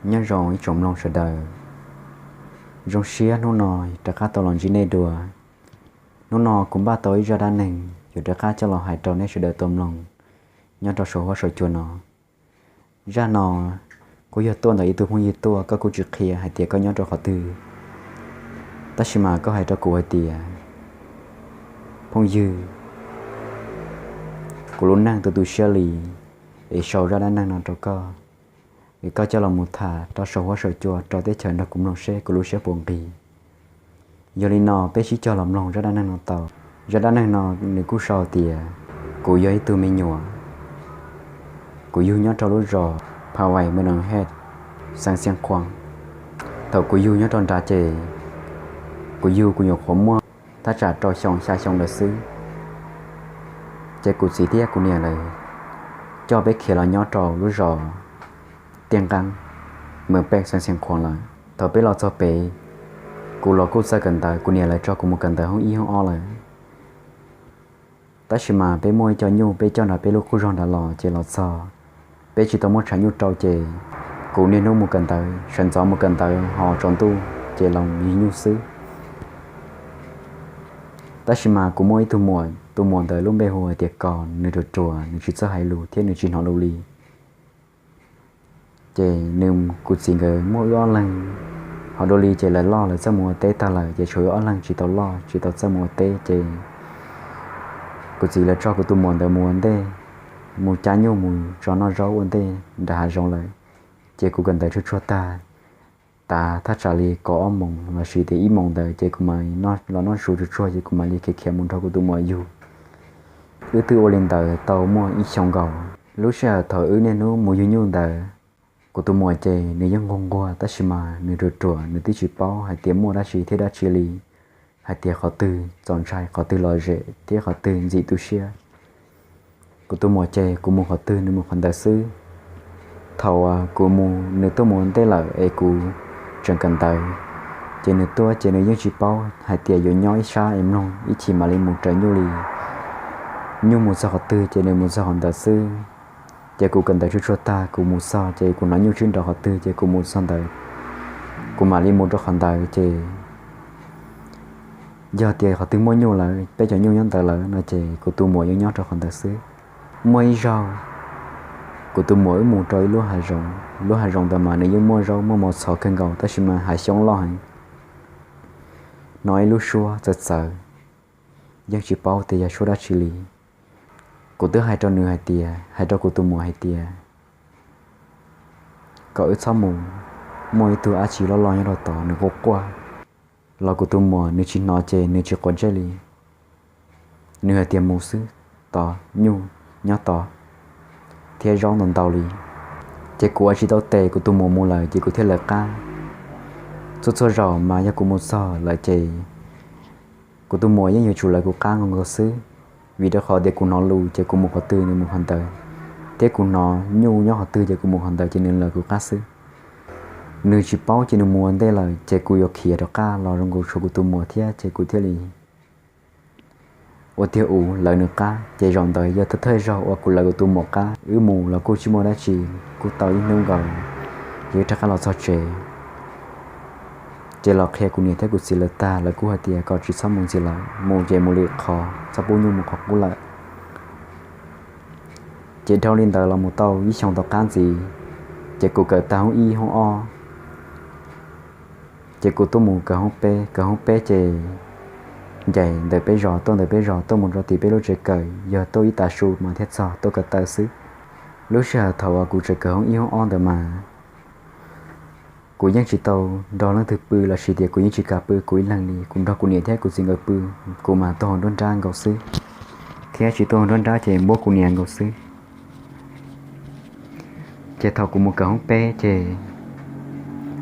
Nyob zoo ib tsoom mloog sawv daws, zoo siab hnub no rov qab tau los ntsib nej dua. Hnub no kuv npaj tau ib zaj dab neeg yuav rov qab coj los hais rau nej sawv daws tau mloog nyob rau saum huab saum cua no. Zaj no kuj yog tuaj ntawm ib tug phooj ywg tuaj, koj kuj tsis qhia hais tias koj nyob rau qhov twg, tab sis mas koj hais rau kuv hais tias, phooj ywg, kuv lub neej tu tu siab li, es sau zaj dab neeg no rau koj, es koj coj los mus tham rau saum huab saum cua rau teb chaws nrog kuv mloog seb kuv lub siab puas nqig. Yog li no peb sib cog los mloog zaj dab neeg no tau. Zaj dab neeg no nws kuj sau tias, kuv yog ib tug me nyuam, kuv yug nyob rau lub zos Phavais Menon Head, xeev Xiav Khuam. Thaum kuv yug nyob rau nrad ces kuv yug kuv nyuam qhuav muaj thaj tsam rau xyoo xya xyoo lawm xwb, ces kuv txiv thiab kuv niam lawv coj peb khiav los nyob rau lub zos Tiaj Nqeeb, Meej Pej, xeev Xiav Khuam lawm. Thaum peb los txog pem, kuv los kuj txawj kawm ntawv, kuv niam lawv tso kuv mus kawm ntawv hoob ib hoob ob lawm. Tab sis mas peb muaj ib co nyuj peb coj nrog peb lub qub zog nrad los ces los txog peb tsis tau muaj tshav nyuj rau ces kuv niaj hnub mus kawm ntawv, sawv ntxov mus kawm ntawv ho tsaus ntuj ces los yug nyuj xwb. Tab sis mas kuv muaj ib tug muam, tus muam ntawd lub npe hu hais tias Kos, nws ruam ruam, nws tsis txawj hais lus thiab nws tsis hnov lus li. Ces nws, kuv txiv nkawd muaj wb ob leeg, ho dua li ces lawv loj lawv txawj mus ua teb tag lawm ces tshuav wb ob leeg tsis tau loj tsis tau txawj mus ua teb ces kuv txiv lawv tso kuv tus muam ntawd mus ua ntej, mus cab nyuj mus tso noj zaub ua ntej nram hav zoov lawm. Ces kuv kawm ntawv tsuag tsuag tag, tav thaj tsam li kaum ob moos lossis tias ib moos ntawd ces kuv mam los noj su tsuag tsuag ces kuv mam li khiav khiav mus nrog kuv tus muam yug. Wb twb ua li ntawd tau muaj ib xyoo nkaus. Lub sij hawm thaum wb niaj hnub mus yug nyuj ntawd, kuv tus muam ces nws yeej nquag nquag tab sis mas nws ruam ruam, nws twb tsis paub hais tias muaj dab tsi thiab dab tsi li, hais tias qhov twg txaus ntshai, qhov twg lom zem thiab qhov twg ntxim tu siab. Kuv tus muam ces kuv mus qhov twg nws mus qhov ntawd xwb. Thaum uas kuv mus, nws tuaj mus ua ntej lawm es kuv tseem kawm ntawv, ces nws tuaj ces nws yeej tsis paub hais tias yuav nyob ib sab es mloog ib chim mam li mus raws nyuj li. Nyuj mus txog qhov twg ces nws mus txog qhov ntawd xwb. Ces kuv kawm ntawv tsuag tsuag tag kuv mus txog ces kuv hnov nyuj tswb nrov qhov twg ces kuv mus txog ntawd, kuv mam li mus rau qhov ntawd ces yog tias qhov twg muaj nyuj lawm, peb cov nyuj nyob ntawd lawm no ces kuv tus muam yeej nyob rau qhov ntawd xwb. Muaj ib zaug, kuv tus muam wb mus rau ib lub hav zoov, lub hav zoov ntawd mas nws yeej muaj zaub muaj mov txhov kawg nkaus tab sis mas hav xyoob loj heev. Hnov ib lub suab txawv txawv, yeej tsis paub tias yog suab dab tsi li. Kuv twb hais rau nws hais tias, hais rau kuv tus muam hais tias kom wb txhob mus, muaj ib tug dab tsi loj loj nyob rau tod nws quaj quaj. Los kuv tus muam nws tsis hnov ces nws tsis quav ntsej li. Nws hais tias mus xwb, tod nyuj nyob tod thiab zaub ntau ntau li. Ces kuv ua tsis tau tes, kuv tus muam mus lawm ces kuv thiaj lawv qab. Txhua txhua zaus mas yog kuv mus txog lawm ces kuv tus muam yeej yuav tsum lawv kuv qab nkaus nkaus xwb, vim rau qhov tias kuv hnov lus ces kuv mus qhov twg nws mus qhov ntawd, thiab kuv hnov nyuj nyob qhov twg ces kuv mus qhov ntawd ces nws lawv kuv qab xwb. Nws tsis paub ces nws mus ua ntej lawm ces kuv yuav khiav rov qab los zoo nkaus tshuav kuv tus muam thiab ces kuv thiaj li ua tiag ua lawv nws qab. Ces zaum ntawd yog thawj thawj zaug uas kuv lawv kuv tus muam qab. Wb mus los kuj tsis muaj dab tsi, kuj tau ib hnub nkaus, ces wb rov qab los txog tsev. Ces los qhia kuv niam thiab kuv txiv lawv tag, lawv kuj hais tias kom tsis txhob mus ntxiv lawm, mus ces mus lwm qhov, txhob pub nyuj mus qhov qub lawm. Ces dhau li ntawd los mus tau ib xyoo tom qab ntxiv, ces kuv kawm tag hoob ib hoob ob, ces kuv tuaj mus kawm hoob peb. Kawm hoob peb ces ncaim ntawm peb zos, tuaj ntawm peb zos tuaj mus rau tim peb lub tsev kawm, yog tuaj ib tav su mas thiaj txog, tuaj ko taw xwb. Lub sij hawm thaum uas kuv tseem kawm hoob ib hoob ob ntawd mas kuv yeej tsis tau nrog leej twg pw lossis tias kuv yeej tsis kam pw kuv ib leeg li. Kuv nrog kuv niam thiab kuv txiv nkawd pw, kuv mas tuaj hauv nruab nrab nkaus xwb, thiab tsis tuaj hauv nruab nrab ces npuab kuv niam nkaus xwb. Ces thaum kuv mus kawm hoob peb ces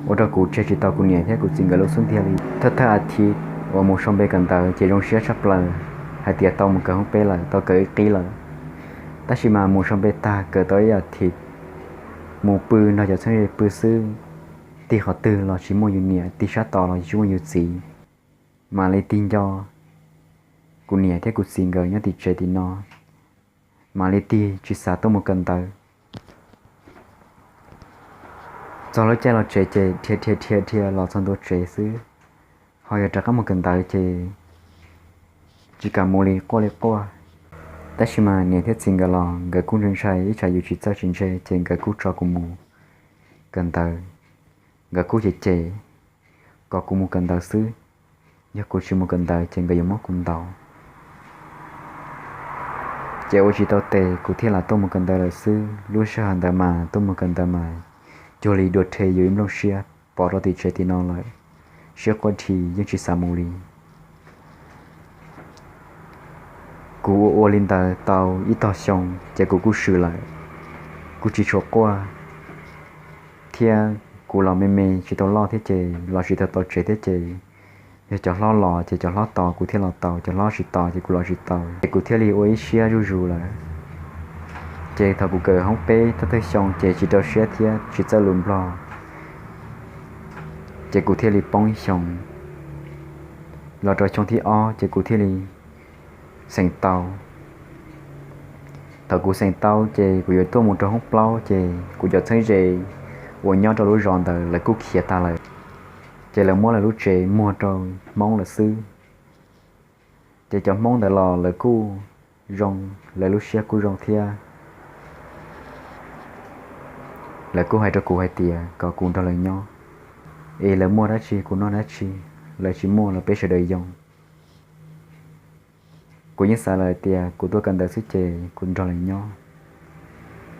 ua rau kuv tseg tsis tau kuv niam thiab kuv txiv nkawd lub xub ntiag li. Thawj thawj a thiv uas mus sau npe kawm ntawv ces zoo siab tshaj plaws hais tias tau mus kawm hoob peb lawm, tau kawm ib qib lawm. Tab sis mas mus sau npe tag kawm tau ib a thiv, mus pw nrog cov txheeb ze pw xwb, tig qhov twg los tsis muaj yus niam, tig sab tod los tsis muaj yus txiv. Mam li tig nco kuv niam thiab kuv txiv nkawd nyob tim tsev tim no, mam li tig tsis xav tuaj mus kawm ntawv. Txog lub caij los tsev ces dhia dhia dhia dhia los txog ntua tsev xwb, ho yog rov qab mus kawm ntawv ces tsis kam mus li, quaj li quaj. Tab sis mas niam thiab txiv nkawd los nkawd kuj ntshai ntshai, ib tsam yus tsis txawj tsis ntse ces nkawd kuj tso kuv mus kawm ntawv. Nkawd kuj cem cem kom kuv mus kawm ntawv xwb, yog kuv tsis mus kawm ntawv ces nkawd yuav muab kuv ntaus. Ces ua tsis tau tes kuv thiaj lam tuaj mus kawm ntawv lawm xwb. Lub sij hawm ntawd mas tuaj mus kawm ntawv mas cuag li dua rhe yus ib nplooj siab pov rau tim tsev tim no lawm, siab quaj dhi yeej tsis xav mus li. Kuv ua ua li ntawd tau ib tog xyoo ces kuv kuj swm lawm, kuj tsis tshua quaj thiab. Kuv los me me tsis tau loj thiab ces los tsis tau tsev thiab ces yog cov hlob los ces cov hlob tos kuv thiaj los tau, cov hlob tsis tos ces kuv los tsis tau, ces kuv thiaj li ua ib siab zuj zus lawm. Ces thaum kuv kawm hoob peb thawj thawj xyoo ces tsis rau siab thiab tsis txawj lus Nplog, ces kuv thiaj li poob ib xyoo. Los rau xyoo thib ob ces kuv thiaj li xeem tau. Thaum kuv xeem tau ces kuv yuav tuaj mus rau hoob plaub ces kuv cov txheeb ze uas nyob rau lub zos ntawd lawv kuj khiav tag lawm, ces lawv muab lawv lub tsev muag rau Hmoob lawm xwb. Ces cov Hmoob ntawd los lawv kuj zoo, lawv lub siab kuj zoo thiab. Lawv kuj hais rau kuv hais tias kom kuv nrog lawv nyob, es lawv muaj dab tsi kuv noj dab tsi, lawv tsis muaj los peb sawv daws yoo. Kuv yeej xav lawm tias kuv tuaj kawm ntawv xwb ces kuv nrog lawv nyob,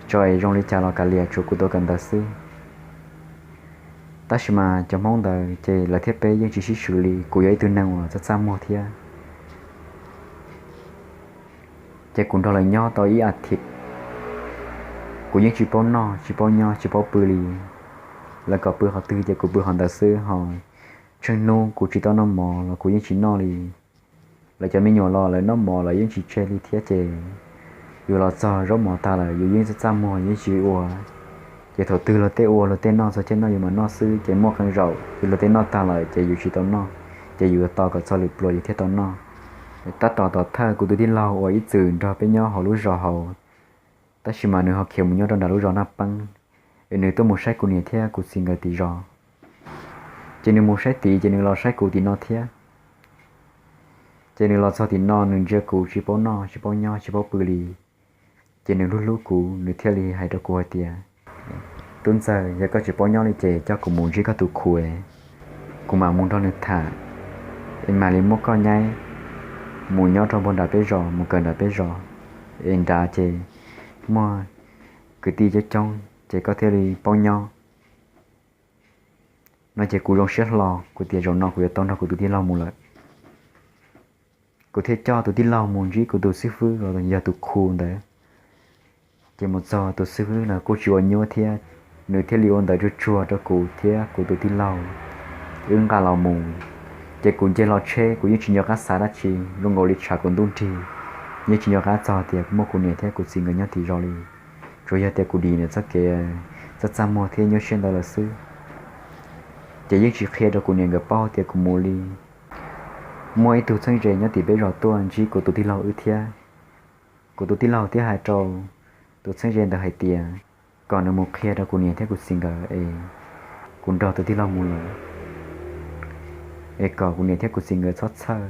tso es zoo li cas los kav liam, tsuav kuv tuaj kawm ntawv xwb. Tab sis mas cov Hmoob ntawd ces lawv thiab peb yeej tsis sib swm li, kuv yog ib tug neeg uas txaj txaj muag thiab. Ces kuv nrog lawv nyob tau ib as thiv, kuv yeej tsis paub noj tsis paub nyob tsis paub pw li. Lawv kom pw qhov twg ces kuv pw qhov ntawd xwb, ho tsheej hnub kuv tsis tau noj mov los kuv yeej tsis noj li. Lawv cov me nyuam los lawv noj mov lawv yeej tsis tseg li thiab ces yus los txog zaub mov tag lawm yus yeej txaj txaj muag yeej tsis ua. Ces thaum twg luag tej ua luag tej noj txog caij noj yus mam noj xwb, ces muaj qee zaum yus luag tej noj tag lawm ces yus tsis tau noj, ces yus yuav tos kom txog lwm pluas yus thiaj tau noj. Tab tom tom thawj kuv tus tij laug uas ib txwm nrog peb nyob hauv lub zos hauv, tab sis mas nws ho khiav mus nyob rau nram lub zos Naj Peeb, es nws tuaj mus saib kuv niam thiab kuv txiv nkawd tim zos. Ces nws mus saib tid ces nws los saib kuv tim no thiab. Ces nws los txog tim no nws ntsia kuv tsis paub noj tsis paub nyob tsis paub pw li, ces nws hlub hlub kuv nws thiaj li hais rau kuv hais tias, Tub Ntxawg, yog koj tsis paub nyob li ces coj kuv mus ntsib koj tus khu, kuv mam mus nrog nws tham, es mam li muab koj nyaib mus nyob rau npag nram peb zos mus kawm nram peb zos, es nrad ces muaj kwv tij coob coob ces koj thiaj li paub nyob. No ces kuv zoo siab hlo kuv tias zaum no kuv yuav tau nrog kuv tus tij laug mus lawm. Kuv thiaj coj tus tij laug mus ntsib kuv tus xib fwb los yog tus khu ntawd. Ces mus txog tus xib fwb ntawd kuj tsis ua nyuab thiab, nws thiaj li ua ntawv tsuag tsuag rau kuv thiab kuv tus tij laug wb nqa los mus. Ces kuv nce hlo tsheb kuv yeej tsis nco qab xav dab tsi, zoo nkaus li tshav kuv ntuj nrig, yeej tsis nco qab txog tias muaj kuv niam thiab kuv txiv nkawd nyob tim zos li. Tsuas yog tias kuv dim nws txoj kev txaj txaj muag thiab nyuaj siab ntawd lawm xwb. Ces yeej tsis qhia rau kuv niam nkawd paub tias kuv mus li. Muaj ib tug txheeb ze nyob tim peb zos tuaj ntsib kuv tus tij laug wb thiab. Kuv tus tij laug thiaj hais rau tus txheeb ze ntawd hais tias kom nws mus qhia rau kuv niam thiab kuv txiv nkawd es kuv nrog tus tij laug mus lawm, es kom kuv niam thiab kuv txiv nkawd txhob txhawj.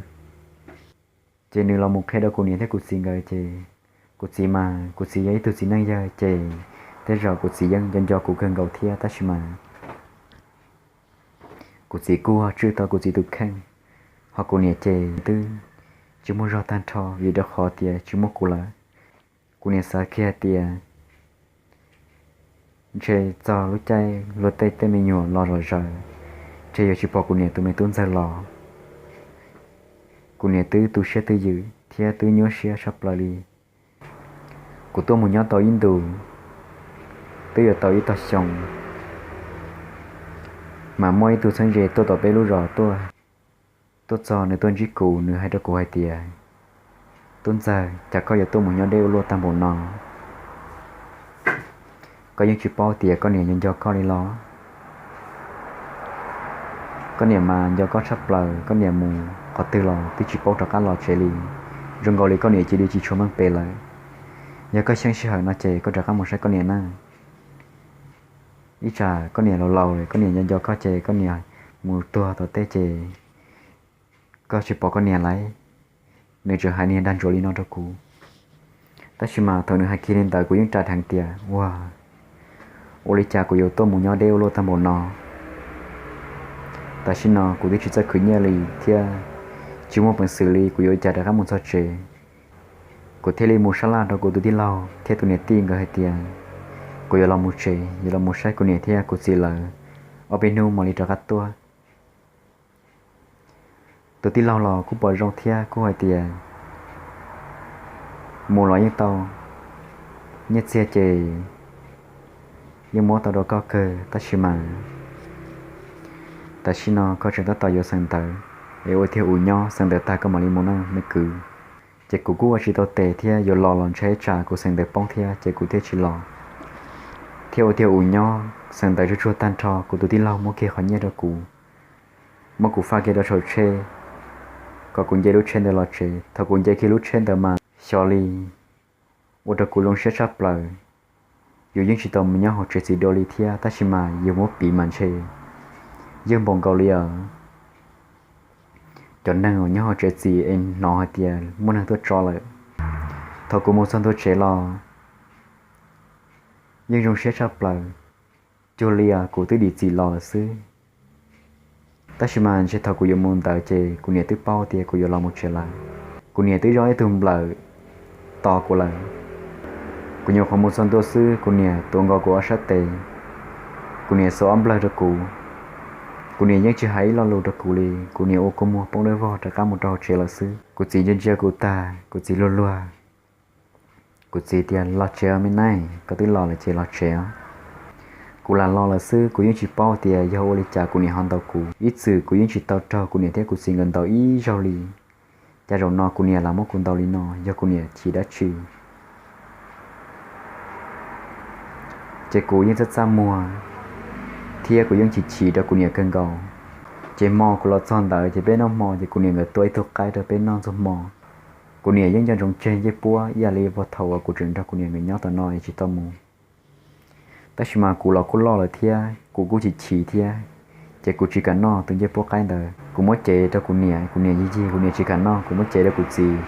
Ces nws los mus qhia rau kuv niam thiab kuv txiv nkawd ces kuv txiv mas kuv txiv yog ib tug txiv neej yawg ces tej zaum kuv txiv yeej nco nco kuv kawg nkaus thiab, tab sis mas kuv txiv kuj tswj tau kuv txiv tus kheej, ho kuv niam ces twb tsis muaj zog tag nrho vim rau qhov tias tsis muaj kuv lawm. Kuv niam xav kiag hais tias ntshe txog lub caij luag tej tej me nyuam los zom zaws, ntshe yuav tsis pom kuv niam tus me tub ntxawg los. Kuv niam twb tu siab twj ywm thiab twb nyuaj siab tshaj plaws li. Kuv tuaj mus nyob tau ib ntus, twb yuav tau ib tog xyoo, mas muaj ib tug txheeb ze tuaj tom peb lub zos tuaj. Tuaj txog nws tuaj ntsib kuv, nws hais rau kuv hais tias, Tub Ntxawg, cas koj yuav tuaj mus nyob deb ua luaj tag npaum no? Koj yeej tsis paub tias koj niam nco nco koj li los? Koj niam mas nco koj tshaj plaws, koj niam mus qhov twg los twb tsis paub rov qab los tsev li. Zoo nkaus li koj niam cia li tsis tshua meej pem lawm. Yog koj xyeej sij hawm no ces koj rov qab mus saib koj niam na. Ib tsam koj niam laus laus, koj niam nco nco koj ces koj niam mus tuag tom teb ces koj tsis pom koj niam lawm. Nws tseem hais niag dag ntsuav li no rau kuv. Tab sis mas thaum nws hais kiag li ntawd kuv yeej ras dheev tias, ua, ua li cas kuv yuav tuaj mus nyob deb ua luaj tag npaum no? Tam sim no kuv twb tsis txawj khwv nyiaj li thiab tsis muaj peev xwm li, kuv yuav ua cas rov qab mus txog tsev? Kuv thiaj li mus sab laj rau kuv tus tij laug thiab tus niam tij nkawd hais tias kuv yuav los mus tsev, yuav los mus saib kuv niam thiab kuv txiv lawv, ob peb hnub mam li rov qab tuaj. Tus tij laug los kuj pom zoo thiab kuj hais tias mus los yeej tau, nyiaj txiag ces yeej muab tau rau koj kawg, tab sis mas tam sim no koj tseem tab tom yuav xeem ntawv, es ua tiag ua nyob, xeem ntawv tag koj mam li mus nawb me kwv. Ces kuv kuj ua tsis tau tes thiab, yuav los los ntshai tsam kuv xeem ntawv poob thiab ces kuv thiaj tsis los, thiab ua tiag ua nyob xeem ntawv tsuag tsuag tag nrho, kuv tus tij laug muab kiag qhov nyiaj rau kuv, muab kuv faj kiag rau saum tsheb kom kuv nce lub tsheb ntawd los tsev. Thaum kuv nce kiag lub tsheb ntawd mas xyov li ua rau kuv zoo siab tshaj plaws. Yus yeej tsis tau mus nyob hauv tsev txiv dua li thiab, tab sis mas yus muab piv mas ntshe yeej npaum nkaus li os. Cov neeg uas nyob hauv tsev txiv es hnov hais tias muaj neeg tuaj tso lawm, thaum kuv mus txog ntua tsev los yeej zoo siab tshaj plaws, cuag li kuv twb dim txim los lawm xwb. Tab sis mas ntshe thaum kuv yuav mus ntawd ces kuv niam twb paub tias kuv yuav los mus tsev lawm. Kuv niam twb zov ib tug nplawm tos kuv lawm. Kuv nyuam qhuav mus txog ntua xwb, kuv niam tuav nkaus kuv ob sab tes, kuv niam xuas ob nplawg rau kuv. Kuv niam yeej tsis hais ib lo lus rau kuv li, kuv niam ua kua muag poob dawb vog rov qab mus rau hauv tsev lawm xwb. Kuv txiv ntsia ntsia kuv tag, kuv txiv luag luag. Kuv txiv tias, los tsev me neej, koj twb los lawm ces los tsev os. Kuv lam los lawm xwb, kuv yeej tsis paub tias yog ua li cas kuv niam ho ntaus kuv. Ib txwm kuv yeej tsis tau raug kuv niam thiab kuv txiv nkawd ntaus ib zaug li. Cas zaum no kuv niam lam muab kuv ntaus li no, yog kuv niam chim dab tsi? Ces kuv yeej txaj txaj muag thiab kuv yeej chim chim rau kuv niam kawg nkaus. Ces hmo kuv los txog ntawd ces peb noj hmo ces kuv niam nkawd tua ib tug qaib rau peb noj ntxuag hmo. Kuv niam yeej nco ntsoov tseg ncej puab ib yam li puag thaum uas kuv tseem nrog kuv niam nkawd nyob tom no es tsis tau mus. Tab sis mas kuv los kuj loj lawm thiab kuv kuj chim chim thiab, ces kuv tsis kam noj tus ncej puab qaib ntawd. Kuv muab cev rau kuv niam, kuv niam yig yig, kuv niam tsis kam noj, kuv muab cev rau kuv txiv,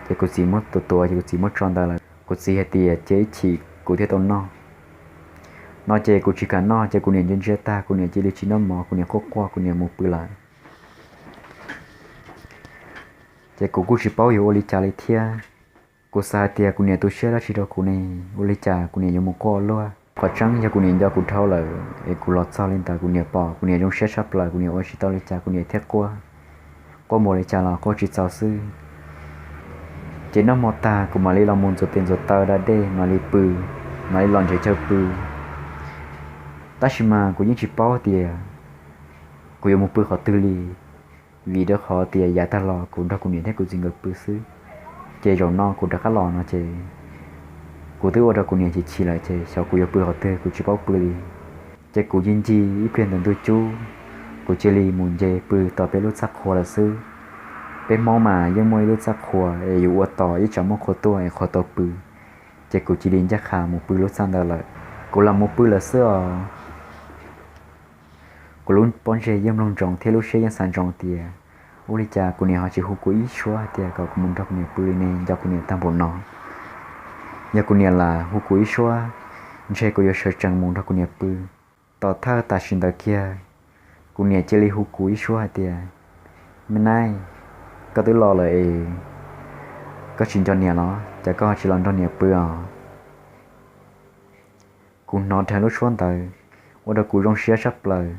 ces kuv txiv muab tuav tuav ces kuv txiv muab tso ntawd lawm. Kuv txiv hais tias cia ib chim kuv thiaj tau noj. No ces kuv tsis kam noj ces kuv niam ntsia ntsia tag, kuv niam cia li tsis noj mov, kuv niam quaj quaj, kuv niam mus pw lawm. Ces kuv kuj tsis paub yuav ua li cas li thiab. Kuv xav hais tias kuv niam tu siab dab tsi rau kuv ne, ua li cas kuv niam yuav mus quaj ua luaj. Qhov tseeb yog kuv niam nco kuv dhau lawm es kuv los txog li ntawd kuv niam pom kuv niam zoo siab tshaj plaws, kuv niam ua tsis tau li cas kuv niam thiaj quaj. Quaj mus li cas los quaj tsis txaus xwb. Ces noj hmo tag kuv mam li los mus ntxuav tes ntxuav taw da dej mam li pw, mam li los nrhiav chaw pw. Tab sis mas kuv yeej tsis paub tias kuv yuav mus pw qhov twg li, vim rau qhov tias yav tag los kuv nrog kuv niam thiab kuv txiv nkawd pw xwb. Ces zaum no kuv rov qab los no ces kuv twb ua rau kuv niam chim chim lawm ces xyov kuv yuav pw qhov twg kuv tsis paub pw li. Ces kuv ncig ncig ib pliag ntawm ntug cub, kuv cia li mus nce pw tom peb lub txaj qhua lawm xwb. Peb Hmoob mas yeej muaj ib lub txaj qhua es yus ua tos ib tsam muaj qhua tuaj es qhua tau pw. Ces kuv cia li ncaj qha mus pw lub txaj ntawd lawm. Kuv los mus pw lawm xwb os. Kuv lub pob ntseg yeej mloog ntsoov thiab lub siab yeej xav ntsoov tias, ua li cas kuv niam ho tsis hu kuv ib suab hais tias kom kuv mus nrog kuv niam pw li ne, nco kuv niam tag npaum no. Yog kuv niam lam hu kuv ib suab, ntshe kuv yuav sawv tsees mus nrog kuv niam pw. Tom thawj tam sim ntawd kiag, kuv niam cia li hu kuv ib suab hais tias, me naib, koj twb los lawm es koj tsis nco niam los cas koj ho tsis los nrog niam pw os? Kuv hnov dheev lub suab ntawd, ua rau kuv zoo siab tshaj plaws.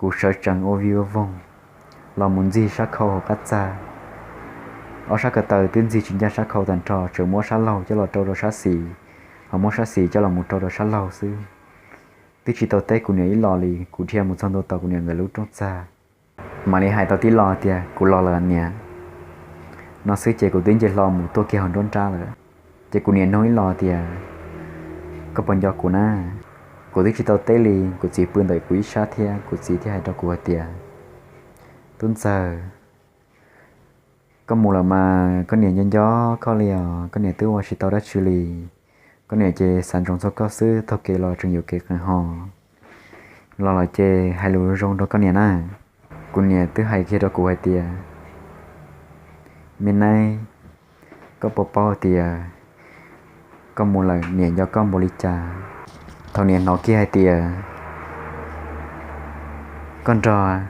Kuv sawv tsees ua vij ua voog los mus ntxig sab khau hauv qab txag. Ob sab ko taw twb ntxig tsis ncaj sab khau tag nrho, tseem muab sab laug coj los rau rau sab xis, ho muab sab xis coj los mus rau rau sab laug xwb. Twb tsis tau teb kuv niam ib los li, kuv dhia mus txog ntua tom kuv niam nkawd lub rooj txag. Mam li hais tau tij laug tias, kuv los lawm niam. No xwb ces kuv twb nce hlo mus tuaj kiag hauv nruab nrab lawm. Ces kuv niam nug ib los tias, koj puas nco kuv na? Kuv twb tsis tau teb li, kuv txiv pw ntawm kuv ib sab thiab kuv txiv thiaj hais rau kuv hais tias, tub ntxawg, koj mus lawm mas koj niam nco nco koj li os, koj niam twb ua tsis tau dab tsi li. Koj niam ces xav ntsoov txog koj xwb, taug kev los tseem yuam kev qees hos. Los lawm ces hais lus zoo rau koj niam na. Kuv niam twb hais kiag rau kuv hais tias, me neeb, koj puas paub tias koj mus lawm niam nco koj npaum li cas? Thaum niam hnov kiag hais tias koj nrog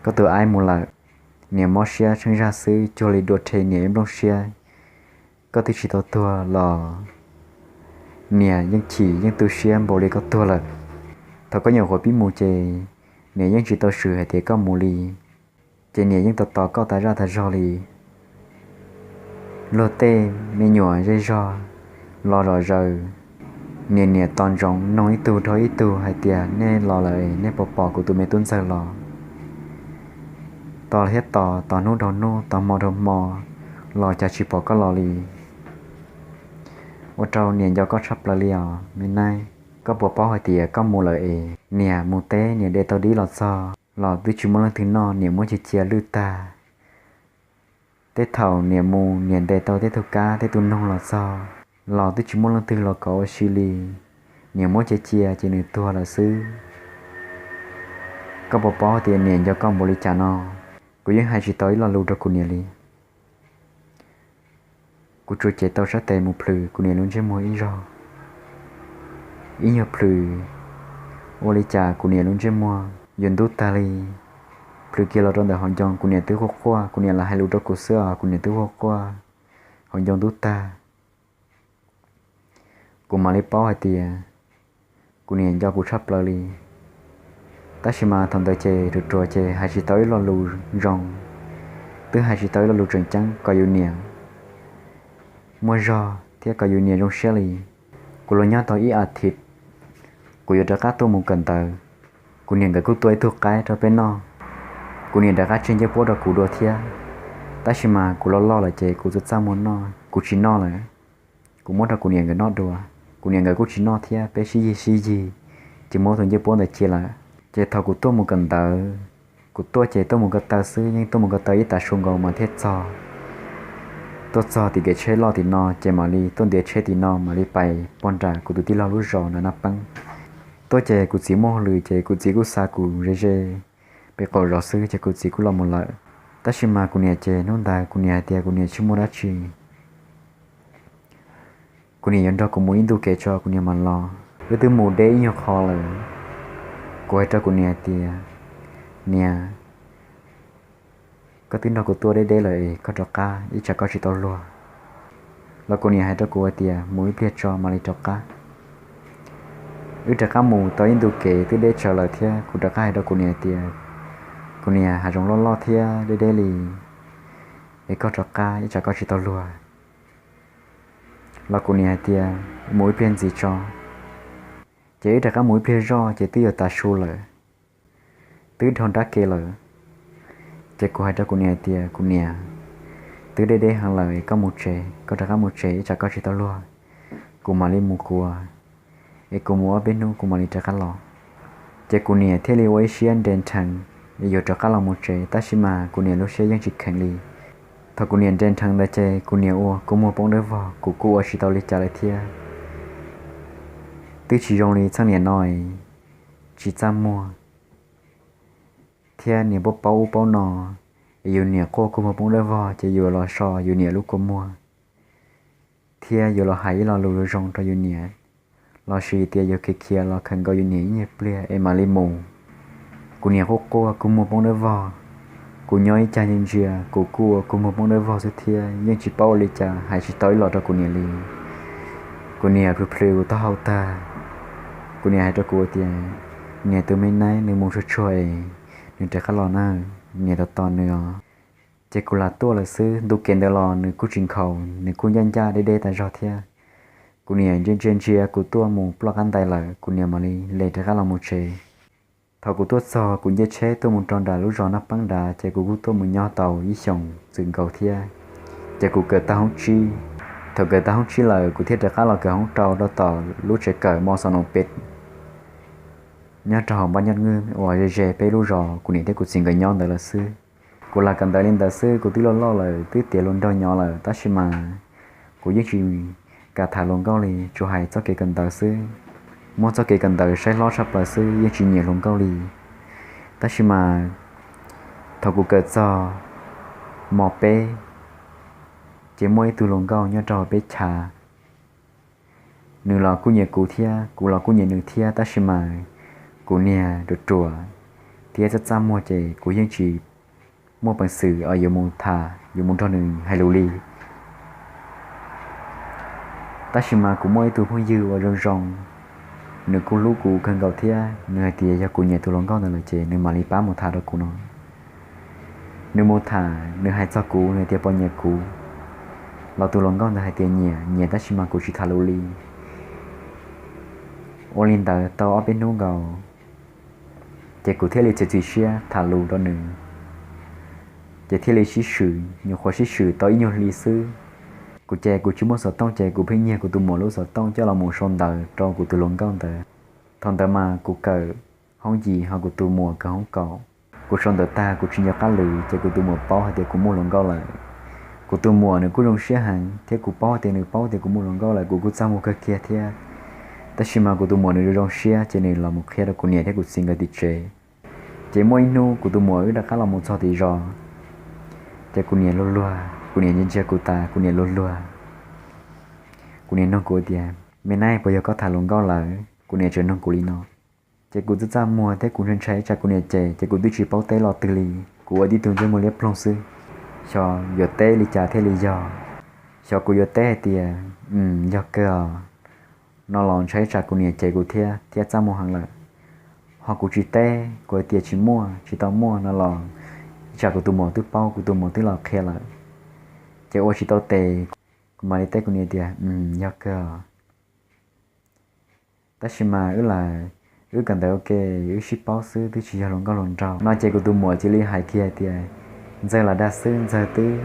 koj tus aib mus lawm, niam mob siab tsheej zaj xwb cuag li dua rhe niam ib nplooj siab. Koj twb tsis tau tuag los niam yeej chim yeej tu siab npaum li koj tuag lawm. Thaum koj nyuam qhuav pib mus ces niam yeej tsis tau swm hais tias koj mus li, ces niam yeej tos tos koj tas zaj tas zog li. Luag tej me nyuam zej zog los zom zaws, niam niam tos ntsoov noog ib tug dhau ib tug hais tias nej los lawm, nej puas pom kuv tus me tub ntxawg los? Tos thiab tos, tos hnub dhau hnub, tos hmo dhau hmo, los cas tsis pom koj los li. Ua rau niam nco koj tshaj plaws li os me neeb. Koj puas paub hais tias koj mus lawm es niam mus teb niam de tau dib los txog los twb tsis muaj leej twg noj, niam muab cia cia lwj tag. Tej thaum niam mus niam ntes tau tej tug kab tej tug noog los txog los twb tsis muaj leej twg los kov ua si li, niam muab cia cia ces nws tuag lawm xwb. Koj puas paub tias niam nco koj npaum li cas no? Kuv yeej hais tsis tau ib lo lus rau kuv niam li. Kuv tsuas cev tau sab tes mus plhws kuv niam lub ntsej muag ib zaug, ib nyuag plhws, ua li cas kuv niam lub ntsej muag yuav ntub tag li. Plhws kiag los rau ntawm hauv ncoo kuv niam twb quaj quaj, kuv niam lam hais lus rau kuv xwb os kuv niam twb quaj quaj, hauv ncoo ntub tag. Kuv mam li paub hais tias kuv niam nco kuv tshaj plaws li. Tab sis mas thaum ntawd ces ruam ruam ces hais tsis tau ib lo lus zoo, twb hais tsis tau ib lo lus tseem ceeb kom yus niam muaj zog thiab kom yus niam zoo siab li. Kuv los nyob tau ib as thiv, kuv yuav rov qab tuaj mus kawm ntawv. Kuv niam nkawd kuj tua ib tug qaib rau peb noj. Kuv niam rov qab tseg ncej puab rau kuv dua thiab. Tab sis mas kuv loj loj lawm ces kuv txaj txaj muag noj, kuv tsis noj lawm. Kuv muab rau kuv niam nkawd noj dua. Kuv niam nkawd kuj tsis noj thiab, peb sib yig sib yig, ces muab tus ncej puab ntawd cia lawm. Ces thaum kuv tuaj mus kawm ntawv, kuv tuaj ces tuaj mus ko taw xwb, yeej tuaj mus ko taw ib tav su nkaus mas thiaj txog. Tuaj txog tim kev tsheb loj tim no ces mam li tuaj ntiav tsheb tim no mam li pais pog nram kuv tus tij laug lub zos na na peeb. Tuaj ces kuv txiv muaj hauj lwm ces kuv txiv kuj xa kuv ze ze pem qaum zos xwb ces kuv txiv kuj los mus lawm. Tab sis mas kuv niam ces hnub ntawd kuv niam hais tias kuv niam tsis muaj dab tsi. Kuv niam yuav nrog kuv mus ib ntu kev tso kuv niam mam los. Wb twb mus deb ib nyuag qho lawm. Kuv hais rau kuv niam hais tias, niam, koj twb nrog kuv tuaj deb deb lawm es koj rov qab ib tsam koj tsis tau luag. Los kuv niam hais rau kuv hais tias mus ib pliag tso mam li rov qab. Wb rov qab mus tau ib ntu kev twb deb tsawv lawm thiab kuv rov qab hais rau kuv niam hais tias, kuv niam, hav zoov loj loj thiab deb deb li, es koj rov qab ib tsam koj tsis tau luag. Los kuv niam hais tias mus ib pliag ntxiv tso. Ces wb rov qab mus ib pliag zoj ces twb yuav tav su lawm, twb dhau nrab ke lawm. Ces kuv hais rau kuv niam hais tias, kuv niam, twb deb deb heev lawm es koj mus tsev, koj rov qab mus tsev ib tsam koj tsis tau luag, kuv mam li mus kuv, es kuv mus ob peb hnub kuv mam li rov qab los. Ces kuv niam thiaj li ua ib siab nres nrheev es yuav rov qab los mus tsev, tab sis mas kuv niam lub siab yeej tsis kheev li. Thaum kuv niam nres nrheev ntawd ces kuv niam ua kua muag poob dawb vog, kuv kuj ua tsis tau li cas lawm thiab. Twb tsis zoo li txheej niam no, tsis txaj muag, thiab niam paub paub ub paub no, es yus niam quaj kua muag poob dawb vog ces yus los so yus niam lub kua muag, thiab yuav los hais ib lo lus zoo rau yus niam, lossis tias yuav khiav khiav los khaws nkaus yus niam ib nyuag pliag es mam li mus. Kuv niam quaj quaj kua muag poob dawb vog, kuv nyob ib cag ntsia ntsia kuv kuj ua kua muag poob dawb vog xwb thiab yeej tsis paub ua li cas hais tsis tau ib los rau kuv niam li. Kuv niam plhws plhws kuv taub hau tag, kuv niam hais rau kuv tias, niam, tus me neeb nws mus tsuag tsuag es nws rov qab los na, niam tos tos nws os. Ces kuv lam tuaj lawm xwb, ntu kev ntawd los nws kuj tsis nkhaus, nws kuj ncaj ncaj deb deb tas zog thiab. Kuv niam ntsia ntsia ntsia kuv tuaj mus ploj qab ntais lawm, kuv niam mam li les rov qab los mus tsev. Thaum kuv tuaj txog kuv nce tsheb tuaj mus rau nram lub zos Naj Peeb nrad ces kuv kuj tuaj mus nyob tau ib xyoos txwm nkaus thiab. Ces kuv kawm tag hoob tsib. Thaum kawm tag hoob tsib lawm kuv thiaj rov qab los kawm hoob rau rau tom lub tsev kawm Mo Xos Noos Pes nyob rau hauv Npab Nyob Nwj uas ze ze peb lub zos kuv niam thiab kuv txiv nkawd nyob ntawd lawm xwb. Kuv lam kawm ntawv li ntawd xwb, kuv twb loj loj lawm twb tiav hluas nraug nyob lawm tab sis mas kuv yeej tsis kam tham hluas nkauj li, tsuas hais txoj kev kawm ntawv xwb. muab txoj kev kawm ntawv saib hlob tshaj plaws xwb, yeej tsis nyiam hluas nkauj li. Tab sis mas thaum kuv kawm txog mos peb, ces muaj ib tug hluas nkauj nyob rau peb chav. Nws los kuj nyiam kuv thiab, kuv los kuj nyiam nws thiab, tab sis mas kuv niag ruam ruam thiab txaj txaj muag ces kuv yeej tsis muaj peev xwm uas yuav mus tham, yuav mus nrog nws hais lus li. Tab sis mas kuv muaj ib tug phooj ywg uas zoo zoo, nws kuj hlub kuv kawg nkaus thiab, nws hais tias yog kuv nyiam tus hluas nkauj ntawd lawm ces nws mam li pab mus tham rau kuv no. Nws mus tham, nws hais txog kuv, nws tias puas nyiam kuv, los tus hluas nkauj ntawd hais tias nyiam, nyiam tab sis mas kuv tsis tham lus li. Ua li ntawd tau ob peb hnub nkaus, ces kuv thiaj li txiav txim siab tham lus rau nws, ces thiaj li sib swm, nyuam qhuav sib swm tau ib nyuag hli xwb. Kuv ces kuv tsis muaj xov tooj ces kuv pheej nyiag kuv tus muam lub xov tooj coj los mus sau ntawv rau kuv tus hluas nkauj ntawd. Thaum ntawd mas kuv kawm hoob yim ho kuv tus muam kawm hoob kaum. Kuv sau ntawv tag kuv tsis nco qab lwm ces kuv tus muam paub hais tias kuv muaj hluas nkauj lawm. Kuv tus muam nws kuj zoo siab heev thiab kuv paub tias nws paub tias kuv muaj hluas nkauj lawm, kuv kuj txaj muag kawg kiag thiab. Tab sis mas kuv tus muam nws zoo zoo siab ces nws los mus qhia rau kuv niam thiab kuv txiv nkawd tim tsev. Ces muaj ib hnub kuv tus muam wb rov qab los mus txog tim zos, ces kuv niam luag luag, kuv niam ntsia ntsia kuv tas kuv niam luag luag. Kuv niam nug kuv tias, me nab, puas yog koj tham hluas nkauj lawm? Kuv niam tseem nug kuv li no. Ces kuv txaj txaj muag thiab kuv ntshai ntshai tsam kuv niam cem ces kuv twb tsis paub teb lo twg li. Kuv ua tib tug ntsej muag liab ploog xwb, xyov yuav teb li cas thiaj li yog. Xyov kuv yuav teb hais tias, yog kawg os, no los ntshai tsam kuv niam cem kuv thiab, thiab txaj muag heev lawm. Ho kuv tsis teb, kuv hais tias tsis muaj, tsis tau muaj no los ib tsam kuv tus muam twb paub, kuv tus muam twb los qhia lawm. Ces ua tsis tau tes, kuv mam li teb kuv niam tias, yog kawg os. Tab sis mas wb lam, wb kawm ntawv ua ke, wb sib paub xwb, twb tsis yog hluas nkauj hluas nraug no. Ces kuv tus muam cia li hais kiag tias, ntxawg los dag xwb, ntxawg twb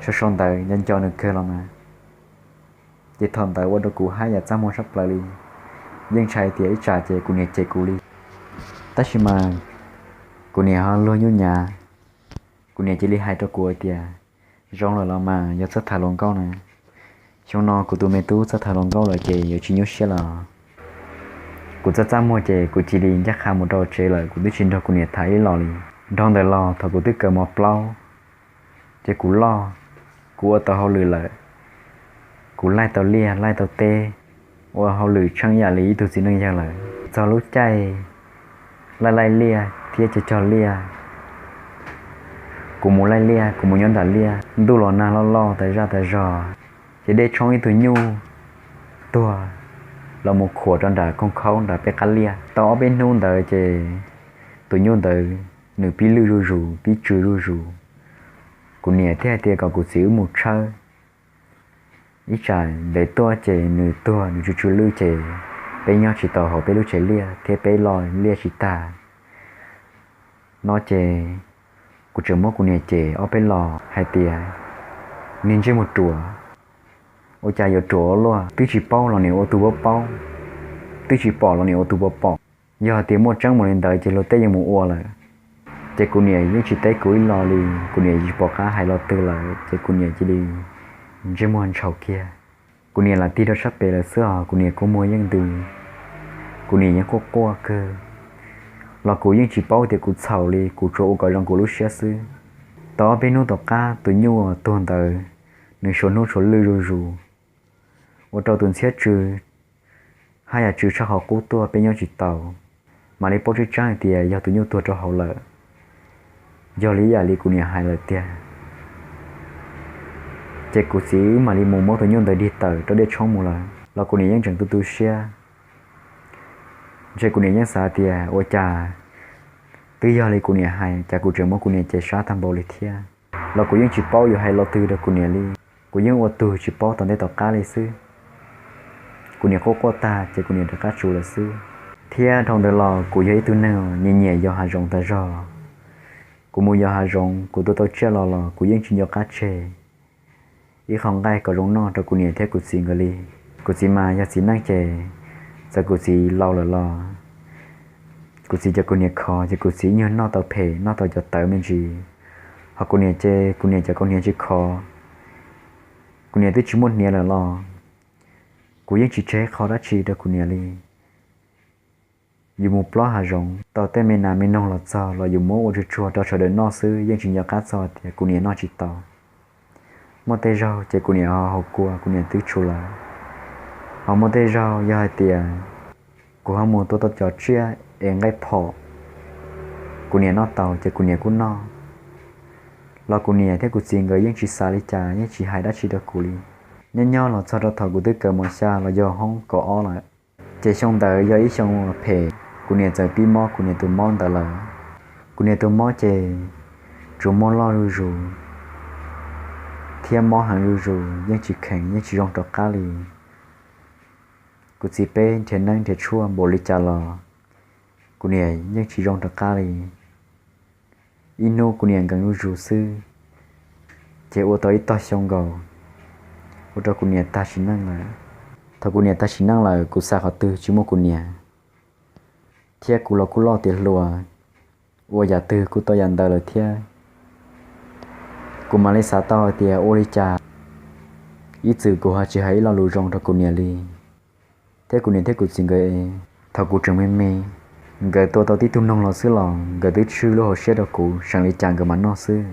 sau sau ntawv nco nco nws kawg los mas. Ces thaum ntawd ua rau kuv haj yam txaj muag tshaj plaws li, yeej ntshai tias ib tsam ces kuv niam cem kuv li. Tab sis mas kuv niam ho luag nyuj nyav, kuv niam cia li hais rau kuv tias, zoo lawm los mas, yog txawj tham hluas nkauj na, xyoo no kuv tus me tub txawj tham hluas nkauj lawm ces yuav tsis nyuaj siab los. Kuv txaj txaj muag ces kuv cia li ncaj qha mus rau tsev lawm, kuv twb tsis nrog kuv niam tham ib los li. Dhau ntawd los thaum kuv twb kawm mos plaub, ces kuv loj, kuv ua tau hauj lwm lawm, kuv laij tau liaj laij tau teb, ua hauj lwm tsheej ib yam li ib tug txiv neej yawg lawm. Txog lub caij laij laij liaj thiab cog cog liaj, kuv mus laij liaj, kuv mus nyob nram liaj, ntuj los nag loj loj tas zaj tas zog, ces dej tshoob ib tug nyuj tuag los mus khuam rau nram koog khaub nram peb qab liaj. Tau ob peb hnub ntawd ces tus nyuj ntawd nws pib lwj zuj zus, pib tsw zuj zus. Kuv niam thiaj hais tias kom kuv txiv wb mus tshawb, ib tsam ntev tuaj ces nws tuag nws tsw tsw lwj ces peb nyob tsis tau hauv peb lub tsev liaj thiab peb loj liaj tsis tag no. Ces kuv tseem muab kuv niam cem ob peb los hais tias, niag ntsej muag ruam, ua cas yuav ruam ua luaj, twb tsis paub los niam ua tus paub paub, twb tsis pom los niam ua tus pom pom. Yog hais tias muaj tseeb mus li ntawd ces luag tej yeej mus ua lawm. Ces kuv niam yeej tsis teb kuv ib los li, kuv niam tsis pom qab hais lo twg lawm ces kuv niam cia li ntsej muag ntshaus kiag. Kuv niam lam tig rau sab pem lawm xwb os, kuv niam kua muag yeej ntws, kuv niam yeej quaj quaj kawg. Los kuv yeej tsis paub tias kuv txhaum li, kuv tsuas ua kom zoo kuv lub siab xwb. Tau ob peb hnub tom qab tus nyuj uas tuag ntawd, nws suav hnub suav lwj zuj zus, ua rau tus ntxhiab tsw haj yam tsw tshaj qhov qub tuaj, peb nyob tsis tau. Mam li paub tseeb tseeb hais tias yog tus nyuj tuag rau hauv lawm, yog li ib yam li kuv niam hais lawm tiag. Ces kuv txiv wb mam li mus muab tus nyuj ntawd dig tawm rau dej tshoob mus lawm, los kuv niam yeej tseem tu tu siab. Ntshe kuv niam yeej xav tias ua cas twb yog li kuv niam hais, cas kuv tseem muab kuv niam cem sab tag npaum li thiab. Los kuv yeej tsis paub yuav hais lo twg rau kuv niam li, kuv yeej ua tug tsis paub tom ntej tom qab li xwb. Kuv niam quaj quaj tag ces kuv niam rov qab tsum lawm xwb. Thiab dhau ntawd los kuv yog ib tug neeg nyiam nyiam yos hav zoov tas zog. Kuv mus yos hav zoov, kuv tua tau tsiaj los los kuv yeej tsis nco qab tseg. Ib qho nqaij kom zoo noj rau kuv niam thiab kuv txiv nkawd li. Kuv txiv mas yog txiv neej ces txawm kuv txiv laus lawm los kuv txiv cov kuv niam khov ces kuv txiv ib nyuag noj tau phem, noj tau cov tawv me ntsis. Ho kuv niam ces kuv niam cov kaus hniav tsis khov, kuv niam twb tsis muaj hniav lawm los kuv yeej tsis tseg qho dab tsi rau kuv niam li. yus mus plob hav zoov tau tej me nas me noog los txog los yus muab ua tsuag tsuag rau sawv daws noj xwb, yeej tsis nco qab txog tias kuv niam noj tsis tau. Muaj tej zaug ces kuv niam ho haus kua, kuv niam twb tshum lawm. Ho muaj tej zaug yog hais tias kuv ho mus tua tau cov tsiaj es nqaij phom, kuv niam noj tau ces kuv niam kuj noj, los kuv niam thiab kuv txiv nkawd yeej tsis xav li cas, yeej tsis hais dab tsi rau kuv li. Nyob nyob los txog rau thaum kuv twb kawm mos xya los yog hoob kaum ob lawm, ces xyoo ntawd yog ib xyoo phem, kuv niam txawm pib mob kuv niam tus mob ntawd lawm. Kuv niam tus mob ces tsuas mob loj zuj zus thiab mob heev zuj zus, yeej tsis kheev, yeej tsis zoo rov qab li. Kuv txiv peb nrhiav neeb nrhiav tshuaj npaum li cas los kuv niam yeej tsis zoo rov qab li. Ib hnub kuv niam nkees zuj zus xwb, ces ua tau ib tog xyoo nkaus, ua rau kuv niam tag sim neej lawm. Thaum kuv niam tag sim neej lawm, kuv xav qhov twg tsis muaj kuv niam, thiab kuv los kuj loj tiav hluas, ua yam twg kuj tau yam ntawd lawm thiab. Kuv mam li xav tau hais tias ua li cas ib txwm kuv ho tsis hais ib lo lus zoo rau kuv niam li. Thiab kuv niam thiab kuv txiv nkawd, thaum kuv tseem me me, nkawd tua tau tib tug noog los xwb los nkawd twb tswj lub hauv siab rau kuv, seem li cas nkawd mam noj xwb.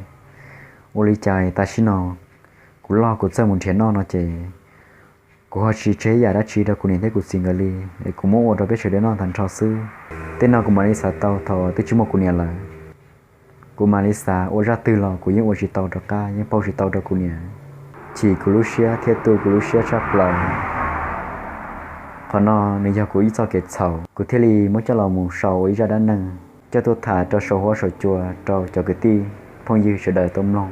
Ua li cas tam sim no kuv loj kuv txawj mus nrhiav noj no ces kuv ho tsis tseg ib yam dab tsi rau kuv niam thiab kuv txiv nkawd li, es kuv muab ua rau peb sawv daws noj tag nrho xwb. Tej no kuv mam li xav tau thaum twb tsis muaj kuv niam lawm. Kuv mam li xav ua zaj twg los kuv yeej ua tsis tau rov qab, yeej pauj tsis tau rau kuv niam. Chim kuv lub siab thiab tu kuv lub siab tshaj plaws. Qhov no nws yog kuv ib txoj kev txhaum, kuv thiaj li muab coj los mus sau ua ib zaj dab neeg, coj tuaj tham rau saum huab saum cua rau cov kwv tij phooj ywg sawv daws tau mloog.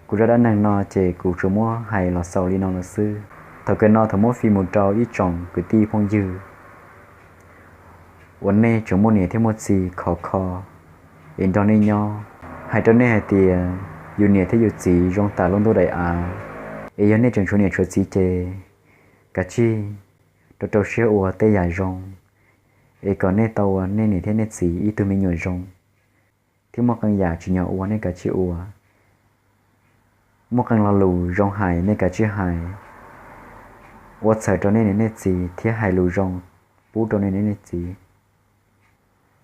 Kuv zaj dab neeg no ces kuv tsuas muab hais los xaus li no lawm xwb. Thaum kawg no thov muab fij mus rau ib tsoom kwv tij phooj ywg uas nej tseem muaj niam thiab muaj txiv khov kho es nrog nej nyob, hais rau nej hais tias yus niam thiab yus txiv zoo tam lub ntuj daim av, es yog nej tseem tshuav niam tshuav txiv ces kav tsij rau rau siab ua tej yam zoo, es kom nej tau ua nej niam thiab nej txiv ib tug me nyuam zoo, thiab muaj qee yam tsim nyog ua nej kav tsij ua, muaj qee lo lus zoo hais nej kav tsij hais, ua txhawm rau nej niam nej txiv thiab hais lus zoo pub rau nej niam nej txiv.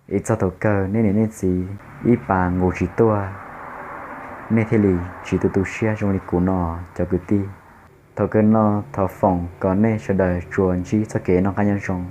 Es txog thaum kawg nej niam nej txiv ib pas nqus tsis tuaj, nej thiaj li tsis tu tu siab zoo li kuv no cov kwv tij. Thaum kawg no thov foom kom nej sawv daws tsuas ntsib txoj kev noj qab nyob zoo.